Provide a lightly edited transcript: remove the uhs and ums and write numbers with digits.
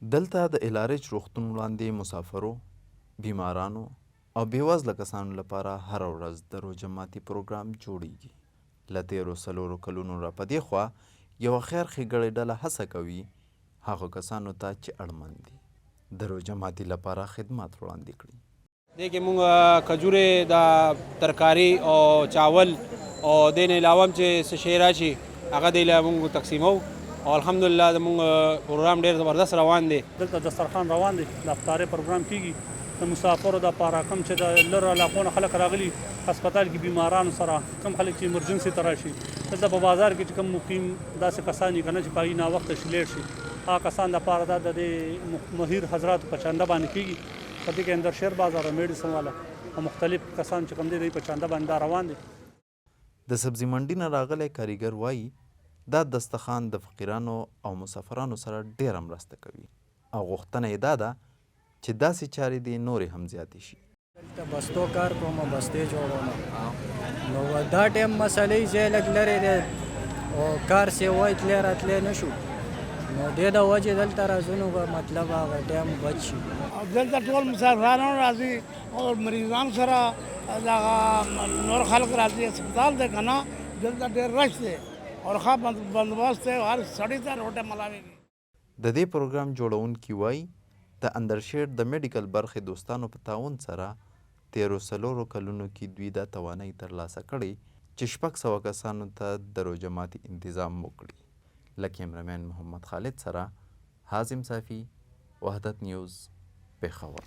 دلته د ایل ار ایچ روغتون وړاندې مسافرو، بیمارانو او بې وزله کسانو لپاره هره ورځ د روژه ماتي پروګرام جوړیږي. له تېرو څلورو کلونو راپدېخوا یوه خیر ښېګړې ډله هڅه کوي هغو کسانو ته چې اړمن دي، د روژه ماتي لپاره خدمات وړاندې کړي. دې کې مونږ کجورې د ترکاری او چاول او دې نه علاوه هم چې څه شی راشي، هغه دې له مونږ تقسیمو او الحمدلله زمونږ پروګرام ډیر زبردست روان دی. دلته دسترخوان روان دی، د افطارۍ پروګرام کیږي د مسافرو د پاره، کوم چې د لرو علاقو نه خلک راغلي، هسپتال کې بیمارانو سره، کوم خلک چې ایمرجنسي ته راشي، دلته په بازار کې چې کوم مقیم داسې کسان یې کنه چې پای ناوخته شي، لیټ شي، هغه کسان د پاره دا د دې مهیر حضراتو په چنده باندې کیږي. په دې کې اندرشیر بازار او میډیسن والا او مختلف کسان چې کوم دی په چنده باندې دا روان دي. د سبزي منډي نه راغلی کاریګر وايي، دا دستخان د فقیرانو او مسافرانو سره ډېره مرسته کوي او غوښتنه یې دا ده چې داسې چارې دې نورې هم زیاتې شي. دلته بستو کار کوم، بستې جوړوم، نو دا ټایم مسلې ځای لږ لرې دی او کار سیوای تلی راتلی نه شو، نو دې د وجې دلته راځو، نو مطلب هغه ټایم بچ شي. دلته ټول مسافرانو راځي او مریضان سره دغه نور خلک راځي. هسپتال دی که نه، دلته ډېر رش دی او ښه بندوبست دی، هر سړي ته روټۍ ملاویږي. د دې پروګرام جوړونکي وايي، د اندرشیر د میډیکل برخې دوستانو په تعاون سره تېرو 4 کلونو کې دوی دا توانایي ترلاسه کړې چې 600 کسانو ته د روژه ماتي انتظام وکړي. له کیمرمین محمد خالد سره حازم صافی، وحدت نیوز، پېښور.